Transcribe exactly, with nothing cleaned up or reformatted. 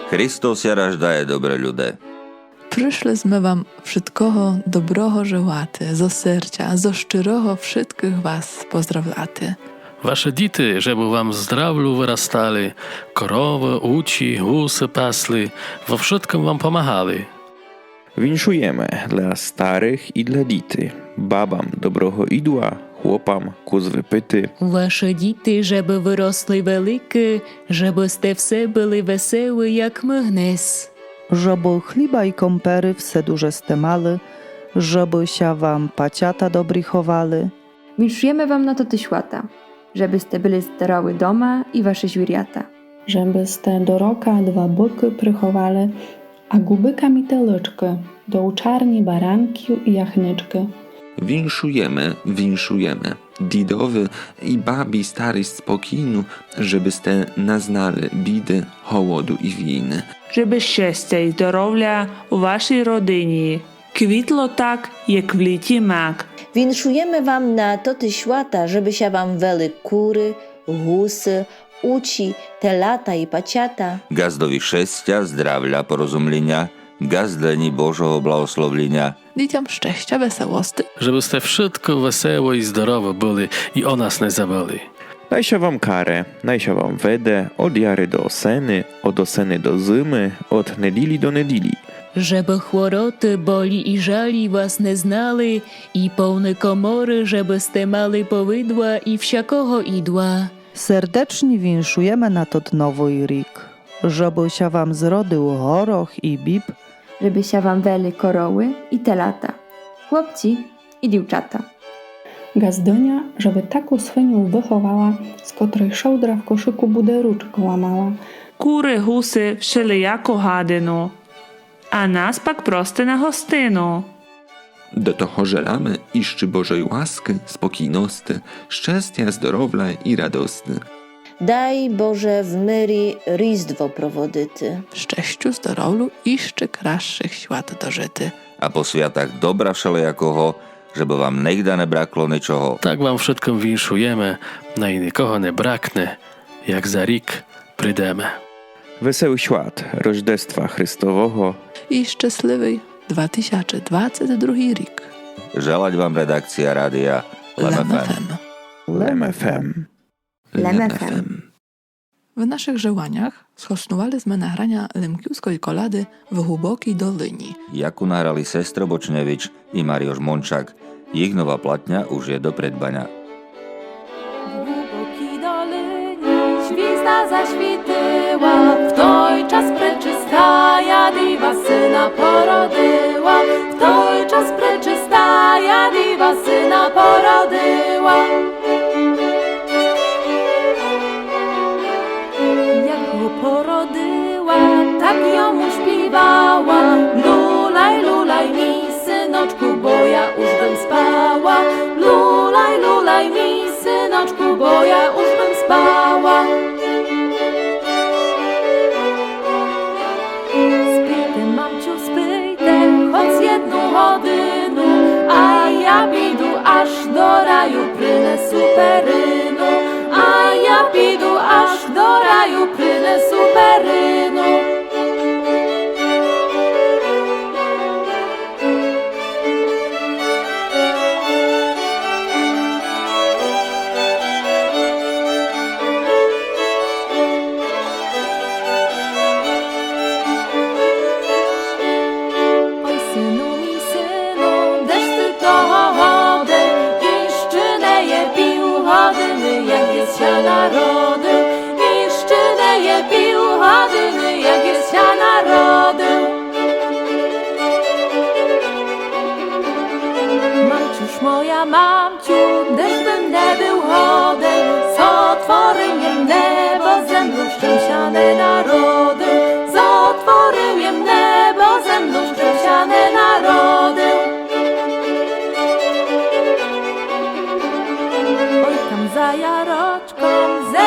Христос ся раждає, добры люде. Пришли зме вам вшыткого доброго желати, зо серця, зо щырого вшыткых вас поздравляти. Вашы діти, жебы вам здравлю вырастали, коровы, учі, гусы пасли, во вшыткым вам помагали. Віншуєме для старых і для діти, бабам доброго ідла, хлопам кус выпити. Вашы діти, жебы выросли великы, жебы сте все были веселы, як мы гнес. Жебы хліба і комперы все дуже сте мали, жебы ся вам пацята добрі ховали. Віншуєме вам на тоты швята, жебы сте были здоровы дома і вашы звірята. Жебы сте до рока два быкы прыховали, а губыкам і телычкы, до учарні баранкы і яхнычкы. Віншуєме, віншуєме. Дідовы і бабі старіст спокійну, жебы сте не знали біды, голоду і війны. Жебы щестя і здоровля у вашій родині квітло так, як в літі мак. Віншуєме вам на тоты швята, жебы ся вам вели куры, гусы, учі, телята і пацята. Ґаздові щестя, здравля, порозумліня, ґаздлені Божого благословліня. Дітям щестя, веселости. Жебы сте вшытко веселы і здоровы были і о нас не забыли. Най ся вам каре, най ся вам веде од яры до осены, од осены до зымы, од неділі до неділі. Жебы хвороты, болі і жалі вас не знали, і полны коморы, жебы сте мали повідла і всякого ідла. Сердечні віншуєме на тот новый рік, жебы ся вам зродил горох і біб. Жебы ся вам вели коровы і телята, хлопці і дівчата. Ґаздыня, жебы таку свиню выховала, з котрой шоудра в кошыку буде ручкы ламала. Куры, гусы, вшелияку гадыну, а нас пак прости на гостину. До того желяме іщы Божой ласкы, спокійности, щестя, здоровля і радости. Дай Боже в мирі Різдво проводити. Щестю, здоровлю і іщы красшых свят дожити. А по святах добра вшелиякого, жебы вам нигда не бракло ничого. Так вам вшыткым віншуєме, най никого не бракне, як за рік придеме. Веселый свят Рождества Христового і щасливый два тисячы двадцять другый рік. Желать вам редакція радія Лем ФМ. Лем ФМ. Лем ФМ. Лем ФМ. В нашых желанях схоснували зме награня лемківской коляды в Глубокій долині, яку награли сестра Бочневич і Маріош Мончак. Їх нова платня уж є до придбаня. W głębokiej dolini gwiazda zaświeciła, w ten czas Preczistá Diewa Syna porodziła, w ten czas Preczistá Diewa Syna porodziła. Jak go porodziła, tak jomù śpiéwała: „Lulaj, lulaj mi, synoczkù, bò jô ùż bëm spała. Lulaj, lulaj mi, synoczkù, bò jô ùż bëm spała”. Spijte, mamciu, spijte, chòc jednã gòdzinã, a jô pùdã jaż do raju, przëniesã perënã. A jô pùdã jaż do raju, przëniesã perënã. Ой, synu mój, synu, dëż të to gòdë, jesz nie je pół gòdzënë, jak jes sã narodził. Jesz nie je pół gòdzënë, jak jes sã narodził. Mamciu mòja, mam- ciu, dëż bëm nie béł gòdë, z òtwòrënim nieba zem, ùż bëm sã nie narodził. Z òtwòrënim nieba zem, ùż bëm sã nie narodził. Oj, tam za jarocz- ką, ze